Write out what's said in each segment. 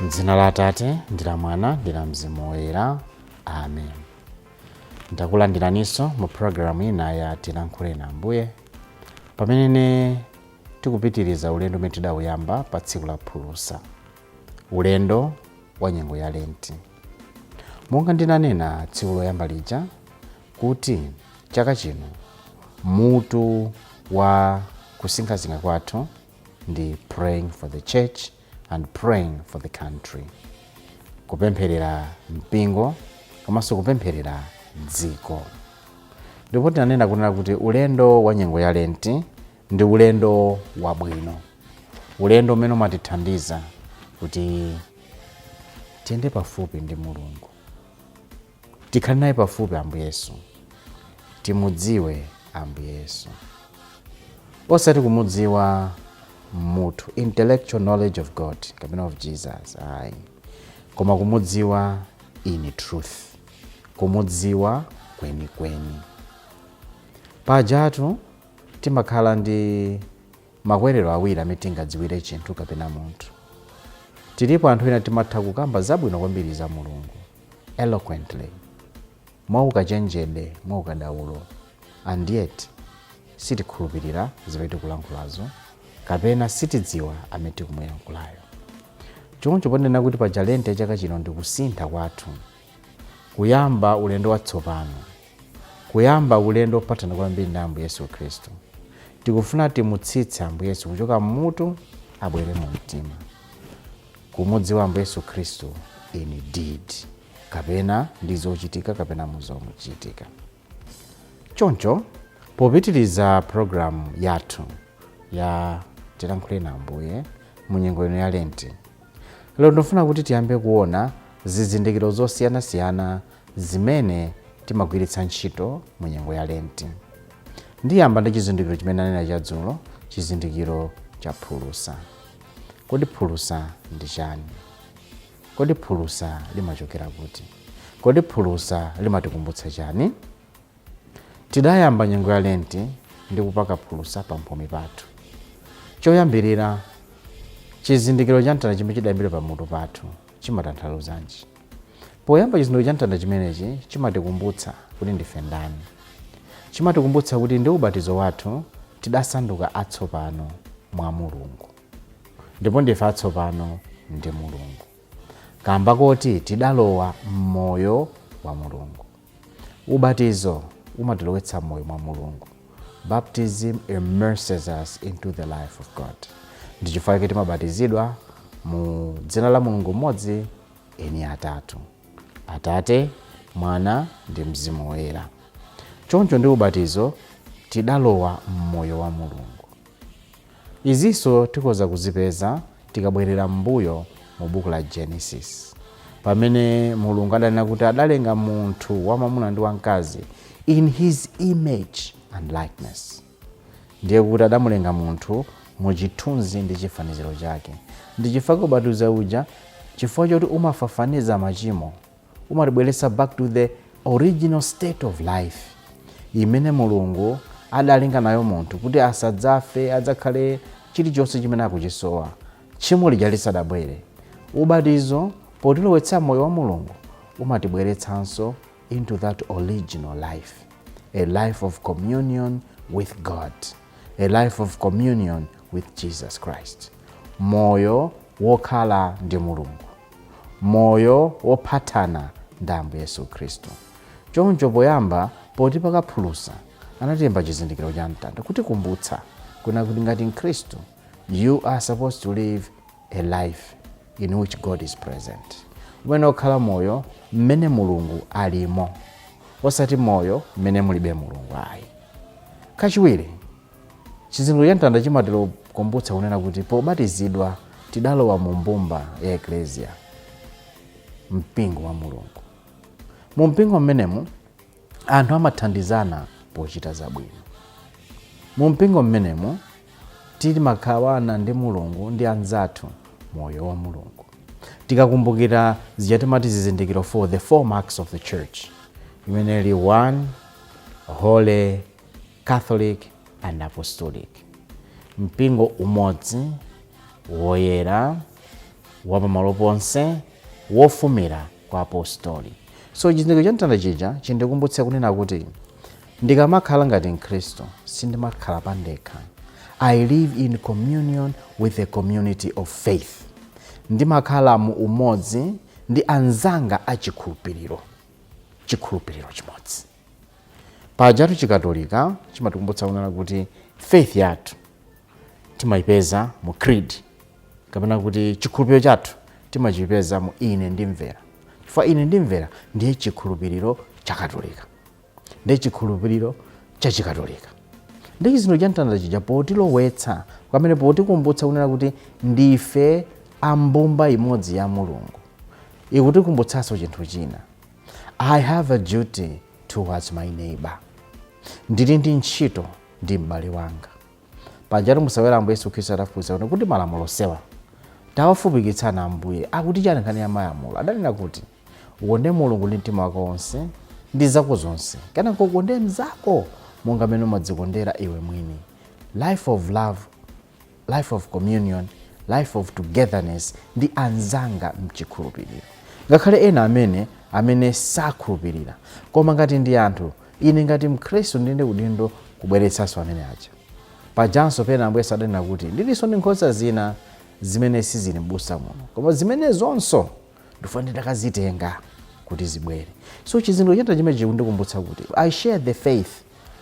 M'dzina la Atate ndi la Mwana ndi la Mzimu Woyera, amen. Ndakulandiraninso mu programu ina ya Tilankhule na Ambuye, pamene tikupitiriza ulendo umene tidawuyamba pa tsiku la Phulusa, ulendo wa nyengo ya Lenti. Monga ndinanena tsiku loyamba lija kuti chaka chino mutu wa kusinkhasinkha kwathu ndi "Praying for the Church and Praying for the Country", kupempherera mpingo komanso kupempherera dziko. Ndipo tinanena kunena kuti ulendo wa nyengo ya Lenti ndi ulendo wabwino, ulendo umene umatithandiza kuti tiyende pafupi ndi Mulungu, tikhale naye pafupi Ambuye Yesu, timudziwe Ambuye Yesu, osati kumudziwa mutu, intellectual knowledge of God kapena of Jesus, ayi, koma kumudziwa in truth, kumudziwa kwenikweni. Pajatu timakhala ndi makwerero awiri amene tingadziwire chinthu kapena munthu. Tilipo anthu ena timatha kukamba zabwino kwambiri za Mulungu eloquently, mwaukachenjede, mwaukadaulo, and yet sitikhulupirira zimene tikulankhulazo kapena sitidziwa amene tikumuyankhulayo. Choncho ponena kuti paja Lenti ya chaka chino ndi kusintha kwathu, kuyamba ulendo watsopano, kuyamba ulendo wopatana kwambiri ndi Ambuye Yesu Khristu, tikufuna timutsitse Ambuye Yesu kuchoka mmutu abwere mu mtima, kumudziwa Ambuye Yesu Khristu in deed, kapena ndi zochitika kapena muzomuchitika. Choncho popitiriza programu yathu ya Tilankhule na Ambuye mu nyengo ino ya Lenti, lero ndifuna kuti tiyambe kuona zizindikiro zosiyanasiyana zimene timagwiritsa ntchito mu nyengo ya Lenti. Ndiyamba ndi chizindikiro chimene anena chadzulo, chizindikiro cha phulusa. Kodi phulusa ndi chani? Kodi phulusa limachokera kuti? Kodi phulusa limatikumbutsa chani? Tidayamba nyengo ya Lenti ndi kupaka phulusa pamphumi pathu. Choyambirira, chizindikiro cha mtanda chimene chidayambira pamutu pathu chimatanthauzanji? Poyamba, chizindikiro cha mtanda chimenechi chimatikumbutsa kuti ndife ndani. Chimatikumbutsa kuti ndi ubatizo wathu tidasanduka atsopano mwa Mulungu, ndipo ndife atsopano ndi Mulungu kamba koti tidalowa m'moyo wa Mulungu. Ubatizo umatilowetsa moyo mwa Mulungu. Baptism immerses us into the life of God. Ndi chifukwa chake timabatizidwa mu dzina la Mulungu mmodzi eni atatu, Atate, Mwana ndi Mzimu Woyera. Choncho ndi ubatizo tidalowa m'moyo wa Mulungu. Izinso tikhoza kuzipeza tikabwerera m'mbuyo mu buku la Genesis, pamene Mulungu adanena kuti adalenga munthu wamwamuna ndi wamkazi in his image and likeness. Ndiye kuti adamulenga munthu mu chithunzi ndi chifaniziro chake. Ndi chifukwa ubatizo uja, chifukwa choti umafafaniza machimo, umatibweretsa back to the original state of life imene Mulungu adalenga nayo munthu, kuti asadzafe, adzakhale chilichonse chimene akuchisowa tchimo lija lisadabwere. Ubatizo potilowetsa moyo wa Mulungu umatibweretsanso into that original life, a life of communion with God, a life of communion with Jesus Christ, moyo wokhala ndi Mulungu, moyo wophatana ndi Ambuye Yesu Khristu. Choncho poyamba potipaka phulusa anatemba chizindikiro cha mtanda kutikumbutsa kuna kuti ngati Mkhristu you are supposed to live a life in which God is present, umene okhala moyo mmene Mulungu alimo, osati moyo mmene mulibe Mulungu, ayi. Kachiwiri, chizindikiro cha mtanda chimatikumbutsa kunena kuti pobatizidwa tidalowa mu mbumba ya Eklesia, mpingo wa Mulungu. Mu mpingo mmenemu anthu amathandizana pochita zabwino. Mu mpingo mmenemu Timagawana ndi Mulungu ndi anzathu moyo wa Mulungu. Tikakumbukira zija timati zizindikiro 4, the four marks of the church, imene ili one, holy, Catholic and Apostolic, mpingo umodzi woyera, wapamalo ponse, wofumira kwa apostoli. So chizindikiro cha mtanda chija chindikumbutse kunena kuti ndikamakhala ngati Mkhristu, sindimakhala pandekha. I live in communion with the community of faith. Ndimakhala mu umodzi ndi anzanga achikhulupiriro, chikhulupiriro chimodzi. Pajatu Chikatolika chimatikumbutsa kunena kuti faith yathu timayipeza mu creed, kapena kuti chikhulupiriro chathu timachipeza mu "Ine Ndimvera", chifukwa "Ine Ndimvera" ndiye chikhulupiriro cha Katolika, ndiye chikhulupiriro cha Chikatolika. Ndi chizindikiro cha mtanda chija potilowetsa pamene, potikumbutsa kunena kuti ndife ambumba imodzi ya Mulungu, ikutikumbutsanso chinthu china: I have a duty towards my neighbor. Ndili ndi ntchito ndi m'bale wanga. Pajatu musawera Ambuye Yesu Khristu atafunsa kuti malamulo sewa tawafupikitsana, Ambuye, akuti chani nkhani ya malamulo? Adanena kuti ukonde Mulungu ndi mtima wako wonse ndi zako zonse, kenako ukonde mzako monga mmene umadzikondera iwe mwini. Life of love, life of communion, life of togetherness ndi anzanga mchikhulupiriro, ngakhale ena amene sakhulupirira, koma ngati ndi anthu, ine ngati Mkhristu ndine udindo kubweretsanso amene aja. Pajanso pena Ambuye adanena kuti ndilinso ndi nkhosa zina zimene sizili m'busa muno, koma zimene zonso ndifuna ndakazitenga kuti zibwere. So chizindikiro chanta chimene chikundikumbutsa kuti I share the faith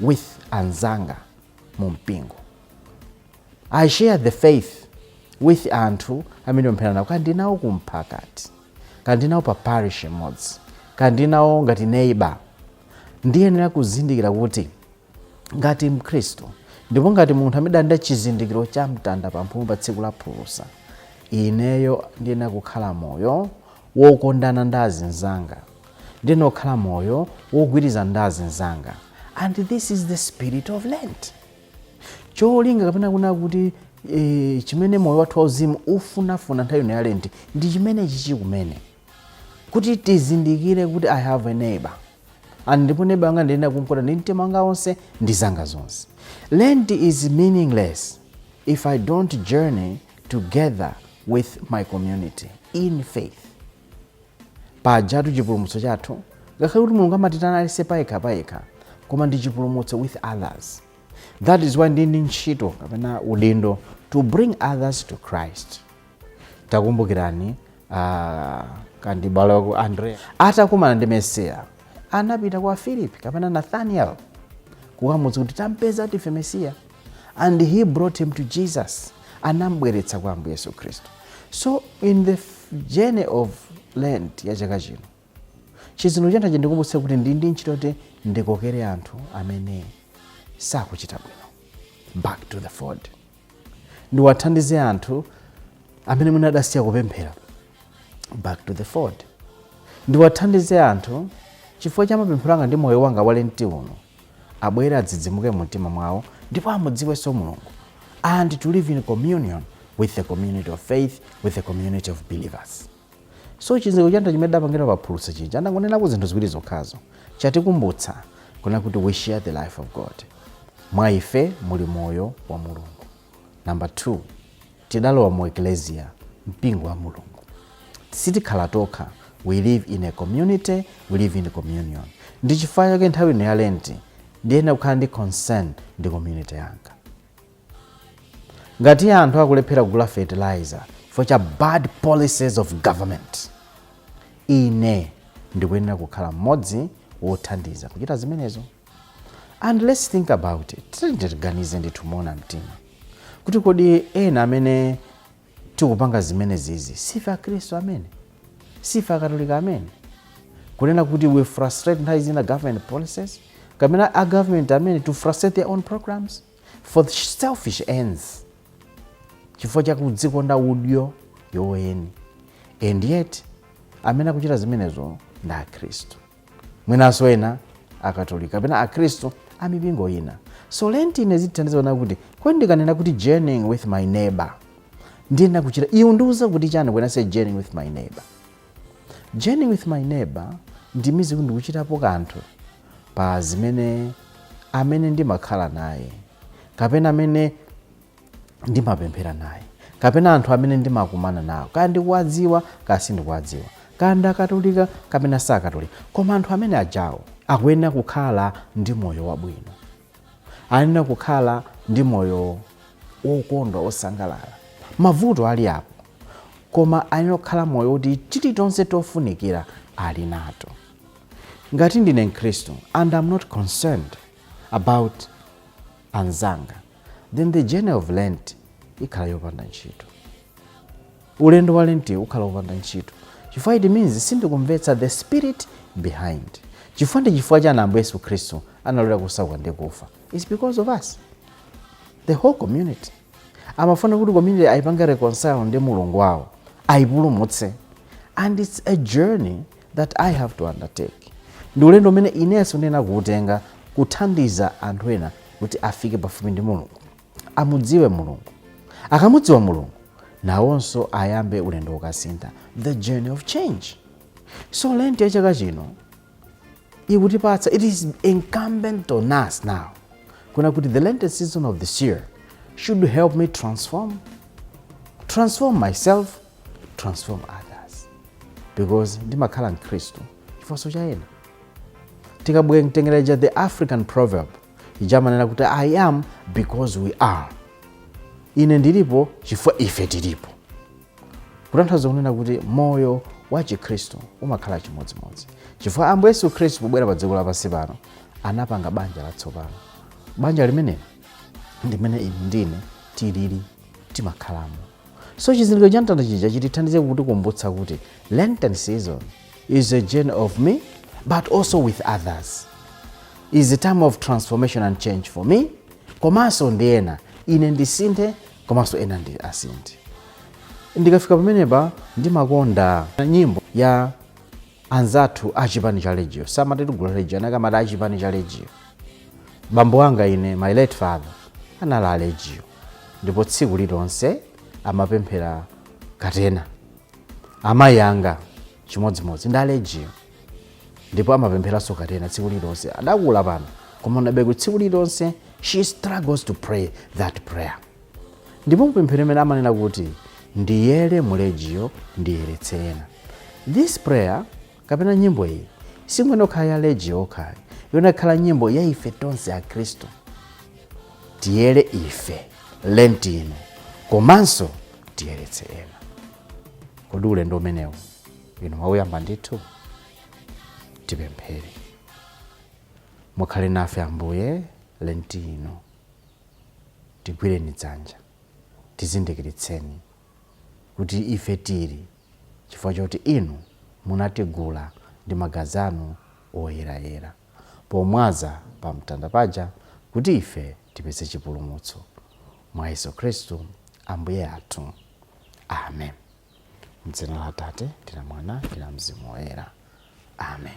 with anzanga mu mpingo. I share the faith with anthu amene ndimapemphera nawo, kandi nawo kumphakati, kandi nawo pa parish imodzi, kandi nawo ngati neighbor. Ndiyenera kuzindikira kuti ngati Mkhristu, ndipo ngati munthu amene ali ndi chizindikiro cha mtanda pamphumi pa tsiku la phulusa, ineyo ndiyenera kukhala moyo wokondana ndi azinzanga, ndiyenera kukhala moyo wogwirizana ndi azinzanga. And this is the spirit of Lent. Cholinga kapena kuna kuti chimene moyo wathu wauzimu ufunafuna nthawi ino ya Lent ndi chimene chichi kumene kuti tizindikire kuti I have a neighbor, and ndipo neighbor wanga ndiyenera kumkonda ndi mtima wanga wonse ndi zanga zonse. Lent is meaningless if I don't journey together with my community in faith. Pajatu chipulumutso chathu, ngakhale kuti Mulungu amatitana alise payekha payekha, koma ndi chipulumutso with others. That is why ndi ntchito kapena udindo to bring others to Christ. Takumbukirani kandibale wako Andrea atakumana ndi Mesiya, anapita kwa Philip kapena Nathaniel kukamudza kuti tampeza tife Mesiya, and he brought him to Jesus, anambweretsa kwa Ambuye Yesu Khristu. So in the journey of Lent ya chaka chino, chizindikiro chathu chindikumbutse kuti ndi ntchito kuti ndikokere anthu amene sakuchita bwino back to the fold, ndiwathandize anthu amene mwina adasiya kupemphera back to the fold, ndiwathandize anthu chifukwa cha mapemphero anga ndi moyo wanga wa Lenti uno, abwere adzidzimuke mu mtima mwawo ndipo amudziwenso Mulungu, and to live in communion with the community of faith, with the community of believers. So chizindikiro chanthu chimene dapangira paphulusa chija, andangonenapo zinthu ziwiri zokhazo, chatikumbutsa kuna kuti we share the life of God, mwa ife muli moyo wa Mulungu. Number 2, tidalowa mu eklesia, mpingo wa Mulungu. Sitikhala tokha. We live in a community, we live in a communion. Ndi chifukwa chake nthawi ino ya Lenti ndiyenera kukhala ndi concern ndi community yanga. Ngati anthu akulephera kugula fertilizer chifukwa cha bad policies of government, ine ndikuyenera kukhala mmodzi wothandiza kuchita zimenezo. And let's think about it. Tiganize ndithu moona mtima kuti kodi ena amene tikupanga zimene zizi sife Akhristu amene, sife Akatolika amene kunena kuti we frustrate nthawi zina government policies, kapena a government amene to frustrate their own programs for selfish ends, chifukwa chakudzikonda udyo yoweni? And yet amene akuchita zimenezo ndi Akhristu, mwinanso ena Akatolika kapena Akhristu Amipingo ina. So Lent ine zitithandiza kuona kuti kodi ndikanena kuti journeying with my neighbor, ndiyenera kuchita iwe ndiuza kuti chani when I say journeying with my neighbor? Journeying with my neighbor ndimizi kuti ndikuchitapo kanthu pa zimene amene ndimakhala naye, kapena amene ndimapemphera naye, kapena anthu amene ndimakumana nawo, kaya ndikuwadziwa kaya sindikuwadziwa, kaya ndi Akatolika kapena sakatolika, koma anthu amene ajawo akuyenera kukhala ndi moyo wabwino, ayenera kukhala ndi moyo wokondwa, wosangalala. Mavuto ali apo, koma ayenera kukhala moyo woti chilichonse tofunikira ali nato. Ngati ndine Mkhristu and I'm not concerned about anzanga, then the journey of Lent ikhala yopanda ntchito. Ulendo wa Lent ukhala wopanda ntchito, chifukwa it means sindikumvetsa the spirit behind. Chifukwa ndi chifukwa chani Ambuye Yesu Khristu analolera kusauka ndi kufa? It's because of us, the whole community. Amafuna kuti community ayipange reconcile ndi Mulungu wawo, ayipulumutse, and it's a journey that I have to undertake. Ndi ulendo umene inenso ndina kuutenga kuthandiza anthu ena kuti afike pafupi ndi Mulungu, amudziwe Mulungu. Akamudziwa Mulungu, nawonso ayambe ulendo wokasintha, the journey of change. So Lent ya chaka chino ikutipatsa, it is incumbent on us now kuna kuti the Lenten season of this year should help me transform myself, transform others, because ndimakhala Mkhristu chifukwa cha ena. Tikabwera the African proverb ijamanena kuti "I am because we are", ine ndilipo chifukwa ife tilipo, kutanthauza kunena kuti moyo wa Chikhristu umakhala chimodzimodzi, chifukwa Ambuye Yesu Khristu pobwera pa dziko lapansi pano anapanga banja latsopano. Banja limeneli ndimene inu ndine tilili, timakhalamo. So chizindikiro cha mtanda chija chitithandize kutikumbutsa kuti Lenten season is a journey of me but also with others, is a time of transformation and change for me komanso ndi ena. Ine ndisinthe komanso ena ndi asinthe. Ndikafika pamenepa ndimakonda nyimbo ya anzathu achipani cha Legio. Samati gulu la Legio, anakamati achipani cha Legio. Bambo anga ine, my late father, anali a Legio, ndipo tsiku lilonse amapemphera katena. Amayi anga chimodzimodzi ndi a Legio, ndipo amapempheranso katena tsiku lilonse. Adakula pano, koma unabe tsiku lilonse she struggles to pray that prayer. Ndipo mpemphero imene amanena kuti "Ndiyere mu Legio, ndiyeretse ena", this prayer kapena nyimbo iyi singwene okhala ya Legio okhayi, yonakhala nyimbo ya ife tonse Akhristu. Tiyere ife Lent ino komanso tiyeretse ena. Kodi ulendo umenewu inu mwauyamba ndithu? Tipemphere. Mukhale nafe Ambuye Lent ino, tigwireni dzanja, tizindikiritseni kuti ife tili chifukwa choti inu munatigula ndi magazi anu oyerayera pomwaza pa mtanda paja, kuti ife tipeze chipulumutso mwa Yesu Khristu Ambuye athu. Amen. Mdzina la Atate ndi la Mwana ndi la Mzimu Woyera. Amen.